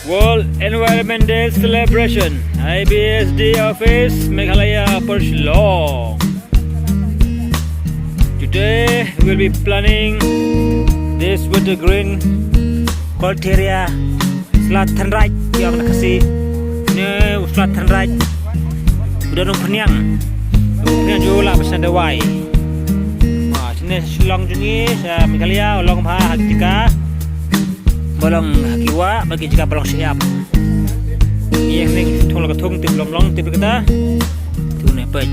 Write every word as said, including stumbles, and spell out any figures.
World Environment Day Celebration, I B S D Office, Meghalaya, Upper Shillong. Today we'll be planting this winter green, Coleotheria, sla tynrai, ïa ka Khasi. Ne u sla tynrai. Uda nong pynïang. Nong pynïang ju la ba sha dawai. Wa, shane Shillong jong ngi, sha Meghalaya, u long bha ha ki jaka ba long ha ki wah, bad ki jaka ba long shyiap. Ïa kane thung la ka thung tip lom long tip kata. Tu ne peit.